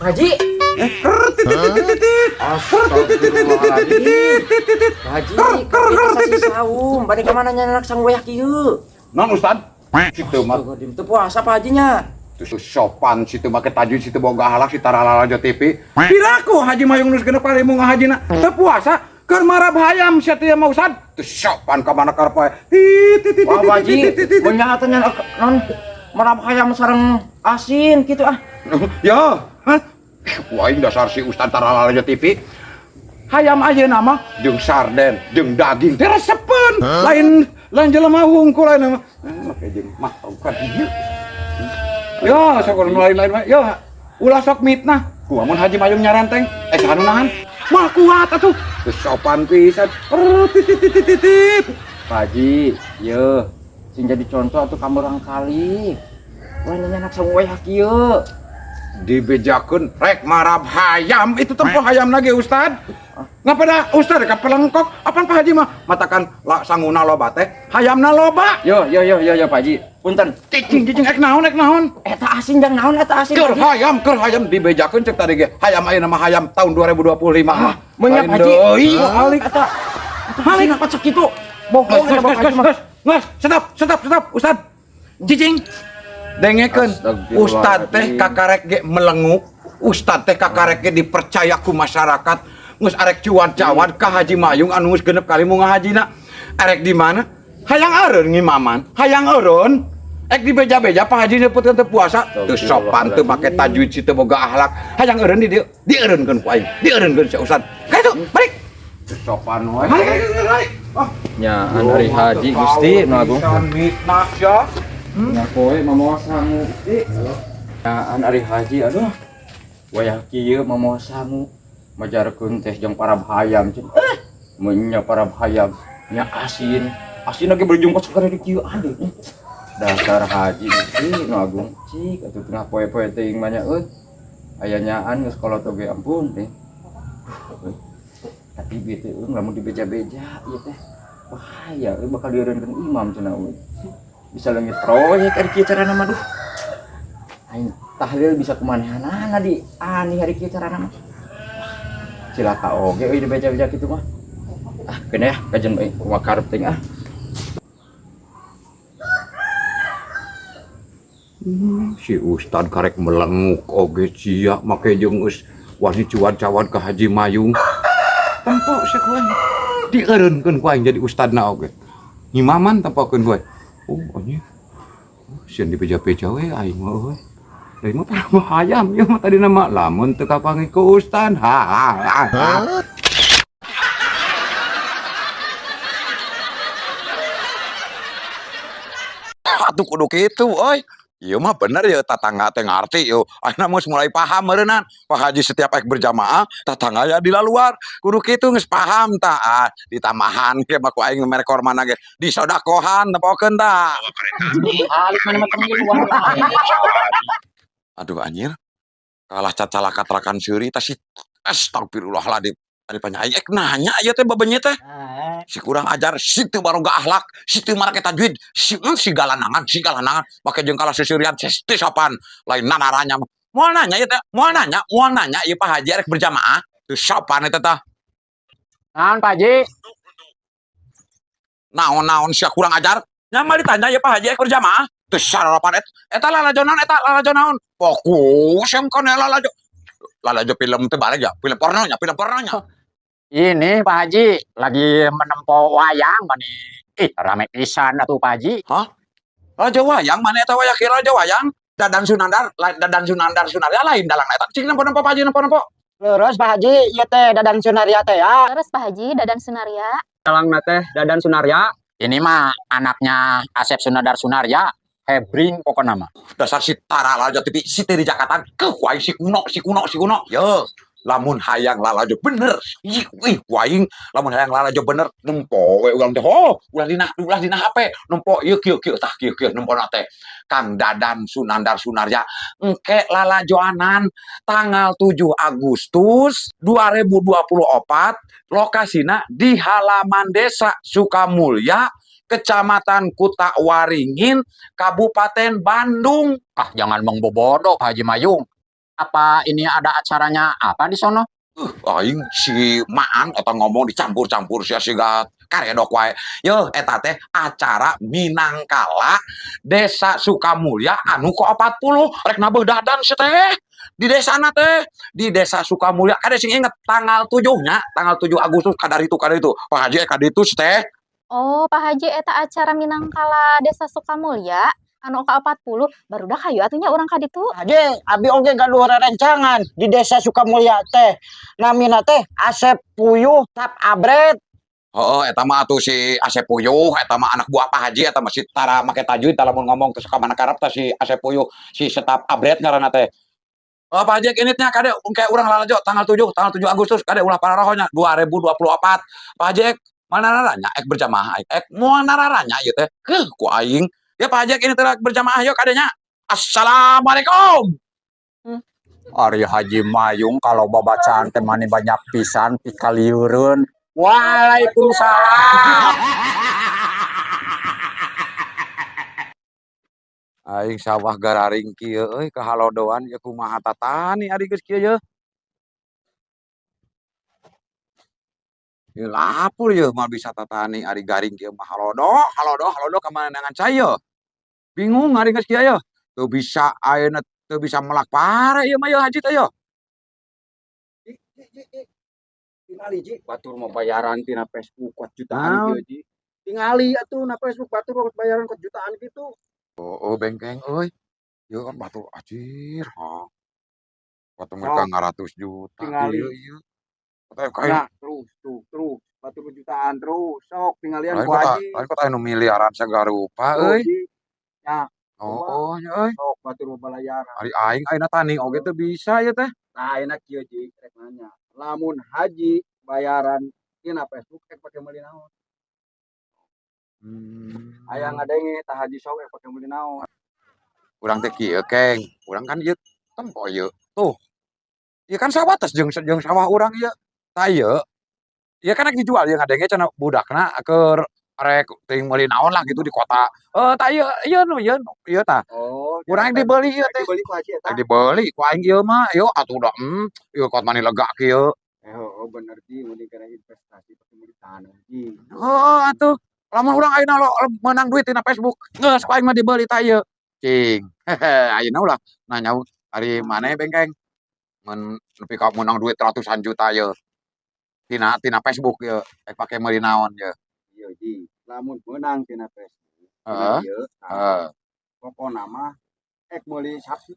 Haji. Titit. Astagfirullahaladzim. Haji, kami saum. Bade ka mana nyandak sangu wayah kieu? Non Ustad? Situ mah Astagfirullahaladzim. Teu puasa Pak Hajinya. teu sopan situ make tajwid situ boga halak si taralalajo TV. Piraku Haji Mayung geus genep kali mu ngahajina. Teu puasa keur marab hayam sia teh mah Ustad. Teu sopan ka mana karep wae. Titit. Wah, Pak Haji, banyak nyandak non marab hayam sareng asin gitu ah. Ya, hah? Wah, ini dasar si Ustad taralalajo TV. Hayam ayeuna mah jeung sarden, jeung daging teh resepeun. Lain lain jelema hungkul lain mah. Make jeung mah ka dieu. Ya, sok nu lain-lain mah. Ya, ulah sok mitnah. Ku amun Haji Mayung nyarenteng, saha nu nahan? Mah kuat atuh. Teu sopan pisan. Titit. Pak Haji, ye, sing jadi contoh atuh ka kali. Wah, nyandak sangu wayah kieu. Dibejakeun rek marab hayam itu tempo hayam lagi Ustad. Ngapa dah Ustad ka pelengkok apaan Pak Haji mah matakan la, sanguna loba teh hayamna loba. Yo yo yo yo yo Pak Haji, punten. Cicing cicing ek naon ek naon. Eta asin jang naon eta asin. Keur hayam dibejakeun cek tadi ge. Hayam ayeuna mah hayam tahun 2025. Ah, Menyap lain Haji. deui. Halik. Eta halik apa cek kitu? Bohong Nges, eta Bapak nges, Haji mah. nges, nges, stop, stop, stop, Ustad. Cicing. Dengekeun, Ustad teh kakarek ge melenguk, Ustad teh kakarek ge dipercaya ku masyarakat. Geus arek cuan-cawan ka Haji Mayung anu geus genep kali mu ngahajina. Arek di mana? Hayang eureun ngimaman, hayang eureun. Ek dibeja-beja Pak Haji nyebutkeun teu puasa, teu sopan teu make tajwid si teu boga akhlak. Hayang eureun di dieu, dieureunkeun ku aing, dieureunkeun si Ustad. Ka itu, balik. Teu sopan wae. Balik, balik, balik. Ah. Nyaan ari Haji Gusti nu agung. Mitnah sia. Nya poe mamawa sangu Gusti. Nyaan ari Haji aduh. Wayah kieu mamawa sangu. Majarkeun teh jeung parab hayam cenah. Menya parab hayam nya asin. Asin lagi berjungkot sakare di kieu aduh. Dasar Haji Gusti nu agung cik atuh tengah poe-poe teuing mah nya euy. Aya nyaan geus kolot oge ampun teh. Duh, euy. Tapi bieu teh euy lamun dibeja-beja ieu teh bahaya euy bakal dieureunkeun imam cenah euy. Bisa leungit proyek ari kieu carana mah duh. Aing tahlil bisa kumanehanana di ani hari kieu carana mah. Wah, cilaka oge euy dibeja-beja kitu mah. Ah, keun ya kajen euy kumaha karep teuing ah. Si Ustad karek melenguk oge sia make jeung geus wani cuan-cawan ka Haji Mayung. Tempo sia ku aing. Dieureunkeun ku aing jadi ustadna oge. Ngimaman tempokeun ku aing. Oh, anjing. Oh, sieun dibeja-beja we aing mah euy. Lain mah parah hayam ieu mah tadi nama lamun teu kapanggih ku ustad. Ha ha ha. Ha. Atuh kudu kitu euy. Ieu mah bener ya tatangga teh ngarti yo. Ayeuna geus mulai paham meureunnan. Pak Haji setiap ek berjamaah tatangga ya di luar. Kudu kitu geus paham tah. Ah, ditambahan ge mah ku aing mere kormana ge. Disodakohan tempokeun tah. Alik mana mah tengil uang. Aduh anjir. Kalah cacalakatrakan seuri tah si astagfirullahaladzim. Ari panyaing ek nanya ieu teh bebenye teh. Si kurang ajar, si teu baroga akhlak, si teu marake tajwid, si si galanangan, si galanangan, make jeung kalah seuseurian si teu sopan, lain nanaranya mah. Moal nanya ieu teh, moal nanya ieu Pak Haji arek berjamaah, teu sopan eta tah. Naon Pak Haji? Naon-naon sia kurang ajar? Nya mah ditanya ieu Pak Haji arek berjamaah, teu saropan eta lalajo naon eta lalajo naon. Fokus yang kana lalajo. Lalajo film teh bareng ya, film pornonya, film pornonya. Ini Pak Haji lagi menempo wayang mani. Ih, rame pisan atuh Pak Haji. Hah? Raja wayang mana eta wayang kira raja wayang? Dadan Sunandar, Dadan Sunandar Sunarya lain dalang eta. Cing nempo-nempo Pak Haji nempo-nempo. Leres Pak Haji, ieu teh Dadan Sunarya teh ya. Leres Pak Haji, Dadan Sunarya. Dalang teh Dadan Sunarya. Ini mah anaknya Asep Sunandar Sunarya, hebring pokokna mah. Dasar si Tara lalajo TV si teh di Jakarta, keuh wae si kuno, si kuno, si kuno. Yo, lamun hayang lalajo bener. Ih, ih, waing lamun hayang lalajo bener nempo we urang teh. Oh, ulah dina HP. Nempo ieu kieu kieu tah kieu kieu nempo na teh. Kang Dadan Sunandar Sunarya engke lalajoanan tanggal 7 Agustus 2024 lokasina di halaman Desa Sukamulya, Kecamatan Kuta Waringin, Kabupaten Bandung. Ah, jangan mengbobodo Pak Haji Mayung. Apa ini ada acaranya apa di sono? Aing si Maan eta ngomong dicampur-campur sia siga karedok wae. Yo eta teh acara Minangkala Desa Sukamulya anu ke 40 rek nabeuh dadan si teh. Di desana teh, di Desa Sukamulya. Kade sing inget tanggal 7 nya, tanggal 7 Agustus kadar itu kadar itu. Pak Haji ka ditu si teh. Oh, Pak Haji eta acara Minangkala Desa Sukamulya anu ka-40 barudak hayu atuh nya urang ka ditu. Haji, abi oge gaduh rerencangan di Desa Sukamulya teh. Namina teh Asep Puyuh Tap Abret. Heeh, eta mah atuh si Asep Puyuh, eta mah anak buah Pak Haji, eta mah si tara make tajwid tah lamun ngomong teh sok mana karep tah si Asep Puyuh, si Setap Abret ngaranna teh. Oh, Pak Haji ini nya kade kayak urang lalajo tanggal 7, tanggal 7 Agustus kade ulah pararoho nya 2024. Pak Haji moal nararanya ek berjamaah ek moal nararanya ieu teh. Keuh ku aing. Ya Pak Haji ini teh berjamaah yuk kadenya. Assalamualaikum. Ari Haji Mayung kalau babacaan teh mani banyak pisan pikalieureun. Waalaikumsalam. Aing sawah gararing kieu euy kahalodoan ieu kumaha tatani ari geus kieu yeuh. Ieu lapur yeuh moal bisa tatani ari garing kieu mah halodo halodo halodo ka manangan cai yeuh. Bingung ari geus kieu yeuh. Teu bisa ayeuna teu bisa melak pare ieu mah yeuh haji teh yeuh. Tingali ji, batur mah bayaran tina Facebook kuat jutaan Naon? kieu ji. Tingali atuh na Facebook batur mah bayaran kuat jutaan kitu. Oh, bengkeng euy. Ieu kan batur ajir ha. Batur mereka ngaratus juta Tingali. kieu ieu. Teh kayak Nah, terus tuh, terus batur jutaan terus sok tinggalian lain ku kota haji. lain kota anu miliaran sagarupa Tuh, euy. Ji. Ya, Oh, oh nya euy. sok batur mah balayaran. Ari aing ayeuna tani oge teu bisa ieu teh. Nah, ayeuna kieu ji rek nanya. Lamun haji bayaran tina Facebook ek pake meuli naon? Aya ngadenge tah haji sok ek pake meuli naon? Urang teh kieu keng, urang kan ieu tempo ieu. Tuh. Ieu kan sawates jeung jeung sawah urang ieu. Tah ieu. Ieu kan rek dijual ieu ngadenge cenah budakna keur rek teuing meuli naon lah gitu di kota. Tah ieu ieu nu ieu ieu tah. Oh, Urang dibeli ieu teh. Dibeli ku haji eta. Rek dibeli ku aing ieu mah. Ieu atuh da ieu kot mani lega kieu. Oh, bener ji, mending kana investasi pake meuli tanah ji. Heeh atuh. Lamun urang ayeuna lo meunang duit tina Facebook, geus ku aing mah dibeli tah ieu. Cing. Hehe, ayeuna ulah nanya ari maneh bengkeng. Mun nepi ka meunang duit ratusan juta ieu. Tina tina Facebook ieu, rek pake meuli naon ieu. Ieu ji, lamun meunang tina Facebook, Heeh. ieu, Heeh. pokona mah ek meuli sapi.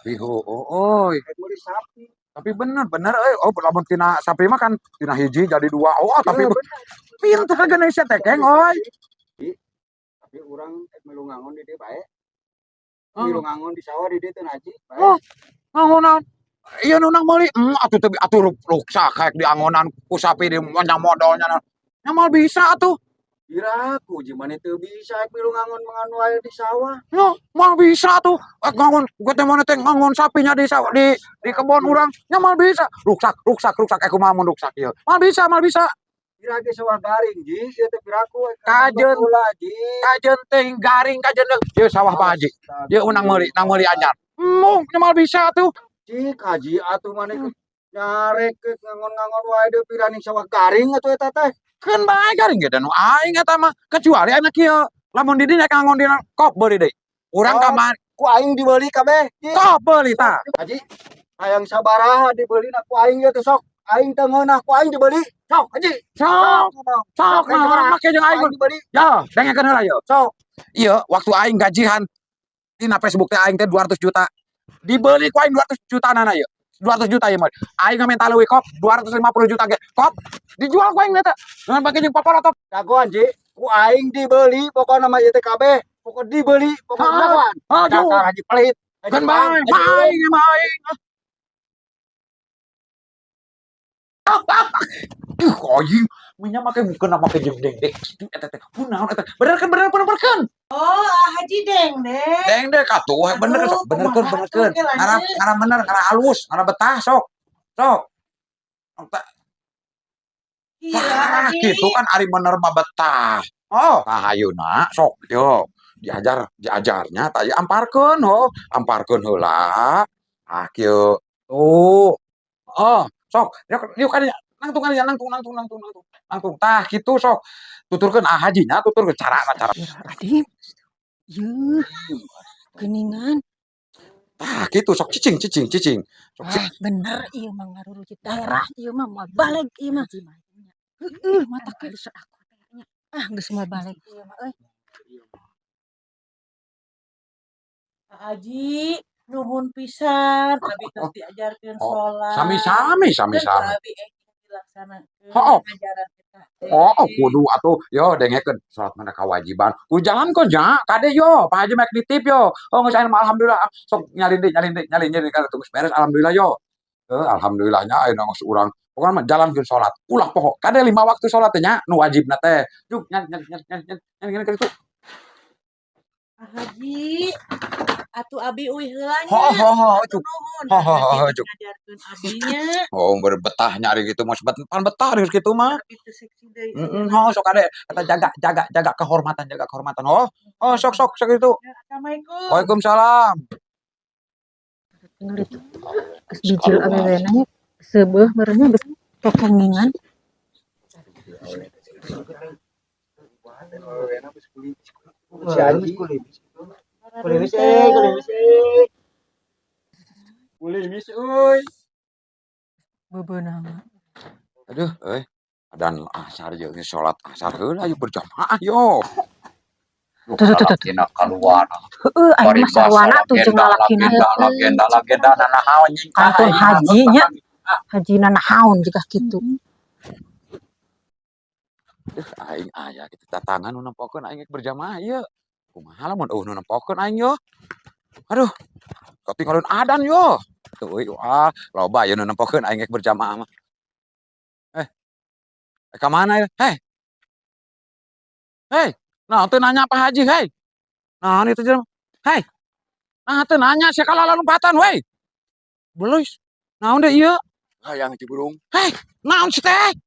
Pihu euy. Ek meuli sapi. Tapi bener bener euy, oh lamun tina sapi mah kan tina hiji jadi dua. Oh, tapi pinter geus sia teh keng euy. Tapi urang ek milu ngangon di dieu bae. Oh. Milu ngangon di sawah di dieu teh haji bae. Oh, ngangonan. Ieu nu nang meuli, atuh teu atuh ruksak kayak diangonan ku sapi di manjang modalnya. Nya moal bisa atuh. Piraku ji mane teu bisa ek milu ngangon mangan wae di sawah. No, moal bisa atuh. Ek ngangon gua teh mana teh ngangon sapinya di sawah di kebon urang. Nya moal bisa. Ruksak, ruksak, ruksak ek kumaha mun ruksak ieu. Moal bisa, moal bisa. Pira ge sawah garing ji, ieu teh piraku ek Kajeun. ulah ji. Kajeun teh garing kajeun deui. Ieu sawah Pak Haji. Ieu unang meuli, nang meuli anyar. Mung, nya moal bisa atuh. Cik haji atuh maneh nyarek ngangon-ngangon wae deui pira ning sawah garing atuh eta teh. Keun bae garing ge da nu aing eta mah. Kecuali ayeuna kieu. Lamun di dinya ngangon dina kop beuli deui. Urang Oh, ka mana? Ku aing dibeli kabeh. Kop beuli tah. Haji, hayang sabaraha dibelina ku aing ieu teh sok. Aing teu ngeunah ku aing dibeli. Sok haji. Sok, sok Sok, nah, make jeung aing. Aing dibeli. Ya, dengekeun heula ieu. Sok. Ieu waktu aing gajihan tina Facebook teh aing teh 200 juta. Dibeli ku aing 200 juta nana ieu. 200 juta ieu mah. Aing minta leuwih kop 250 juta ge. Kop dijual ku aing eta. Ngan pake jeung paparatok. Jagoan ji, ku aing dibeli pokona mah ieu teh kabeh. Pokok dibeli, pokok jagoan. Aduh. Dasar haji pelit. Kan bae, aing mah aing. Duh, anjing, minyak make mukena make jeung dengdek kitu eta teh. Kunaon eta? Bener kan bener bener kan? Oh, Haji dengdek. Dengdek atuh, bener kan sok, bener kan bener kan. Ngara ngara bener, ngara halus, ngara betah sok. Sok. Iya, gitu kan ari bener mah betah. Oh, tah ayeuna sok yo diajar diajarnya tah amparkeun ho, amparkeun heula. Ah, kieu. Tuh. Oh, sok. Yuk, yuk kan nangtung kan nangtung nangtung nangtung nangtung. Nangtung. Tah kitu sok. Tuturkeun ah hajinya, tuturkeun cara cara. Adim. Yeuh, geuningan. Tah kitu sok cicing cicing cicing. Sok Ah, bener ieu mah ngarurucit daerah ieu mah moal baleg ieu mah. Heeh, mata ke ah geus moal baleg ieu mah euy. Haji, nuhun pisan abi tos diajarkeun Oh, sholat. sami-sami Kan ku sami-sami. abi dilaksanakeun Hooh. ajaran kita teh. Oh, kudu atuh. Yo dengekeun salat mah kewajiban. Kudu jalankeun nya, kade yo, Pak Haji mek nitip yo. Oh, geus aya mah alhamdulillah. Sok nyalin deui, nyalin deui, nyalin nyalin kana geus beres alhamdulillah yo. Alhamdulillahnya ayeuna geus urang. Pokona mah jalankeun salat. Ulah poho. Kade 5 waktu salat teh nya, nu wajibna teh. Juk nyalin nyalin nyalin nyalin nyalin ka ditu. Haji, atuh abi uih heula nya. Ho ho ho, cuk. Nuhun. Ho ho ho, Haji cuk. ngajarkeun abinya. Oh, berbetahnya ari kitu mah sebet pan betah ari kitu mah. Abi teu seksi deui. Heeh, ho sok kade eta jaga jaga jaga kehormatan, jaga kehormatan. Oh, oh sok sok sok itu. Ya, Assalamualaikum. Waalaikumsalam. Tinggal itu. Geus bijil awewena nya seubeuh meureun geus kekengingan. Si Haji. Kulimis euy, kulimis euy. Kulimis euy. Bebeunang. Aduh, euy. Dan asar jeung salat asar heula yuk berjamaah yo. Tuh, tuh, tuh, tuh. Lalakina kaluar. Heeh, aya mah sarwana tuh jeung lalakina. Legenda legenda nanaon nying Kantun haji nya. Hajina naon jiga kitu. Duh, aing aya kitu tatangan nu nempokeun aing berjamaah ieu. Kumaha lamun euweuh nu nempokeun aing yo. Aduh, katinggalin adan yo. Tuh euy, ah, loba ieu nu nempokeun aing berjamaah mah. Eh. Ka mana ya? Hei. Hei, nah teu nanya Pak Haji, hei. Nah, itu jelema. Hei. Nah, teu nanya sia kalalompatan we. Beluis. Naon deui ieu? Hayang Ciburung. Hei, naon sih teh?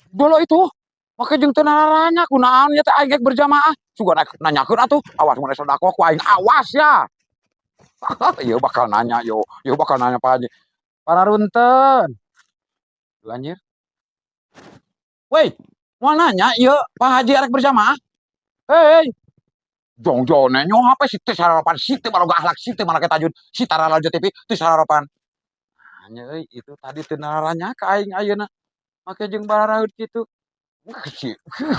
Bolo itu. Make jeung teu nararanya kunaon nya teh aing geus berjamaah. Sugan nanyakeun atuh, awas mun sedekah ku aing awas ya. Ieu bakal nanya yo, ieu bakal nanya Pak Haji. Pararunten. Duh anjir. Woi, mau nanya ieu Pak Haji arek berjamaah? Hei. Jong jone nyo HP si teu sararopan, si teu baroga akhlak, si teu marake tajud, si tara lanjut TV, teu sararopan. Hanya euy, itu tadi teu nararanya ka aing ayeuna. Make jeung bararaeut kitu. Si,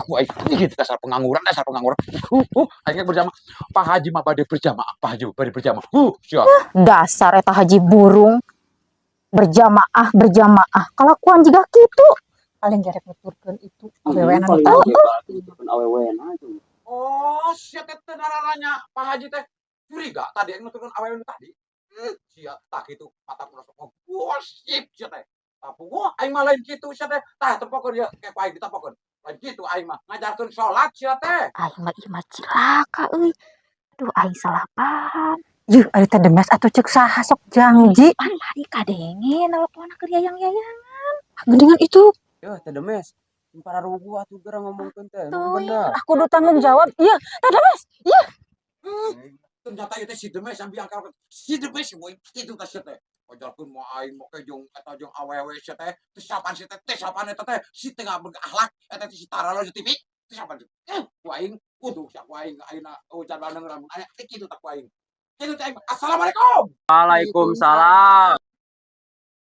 wah gitu dasar pengangguran, dasar pengangguran. Aing berjamaah. Pak Haji mah bade berjamaah, Pak Haji bade berjamaah. Siap. Dasar eta haji burung. Berjamaah, berjamaah. Kalakuan juga gitu. Paling jarek nuturkeun itu awewena nu Awewena itu. Oh, sia teh teu nararanya Pak Haji teh curiga tadi yang nuturkeun awewe nu tadi. Sia tah kitu mata kula sok gosip sia teh. Tah puguh aing mah lain kitu sia teh. Tah tempokeun ieu ke ku aing ditempokeun. Lain kitu aing mah ngajarkeun salat sia teh. Aing mah ieu mah cilaka euy. Aduh aing salah paham. Yuh, ari teh demes atuh ceuk saha sok jangji. Pan tadi kadenge nelpon keur yayang-yayangan. Geuningan itu. Yo, teh demes. Para rugu atuh geura ngomongkeun teh. Tuh, Bener. Aku kudu tanggung jawab. Iya, teh demes. Iya. Ternyata ieu teh si demes sambil angkat si demes we kitu teh sia teh. Ajarkeun mah aing make jeung eta jeung awewe sia teh. Teu sapan sia teh, teu sapan eta teh. Si teu berakhlak eta teh si tara di TV. Teu sapan. Ku aing kudu sia ku aing ayeuna hujan bandeng lamun aya teh kitu tah ku aing. Kitu teh aing. Assalamualaikum. Waalaikumsalam.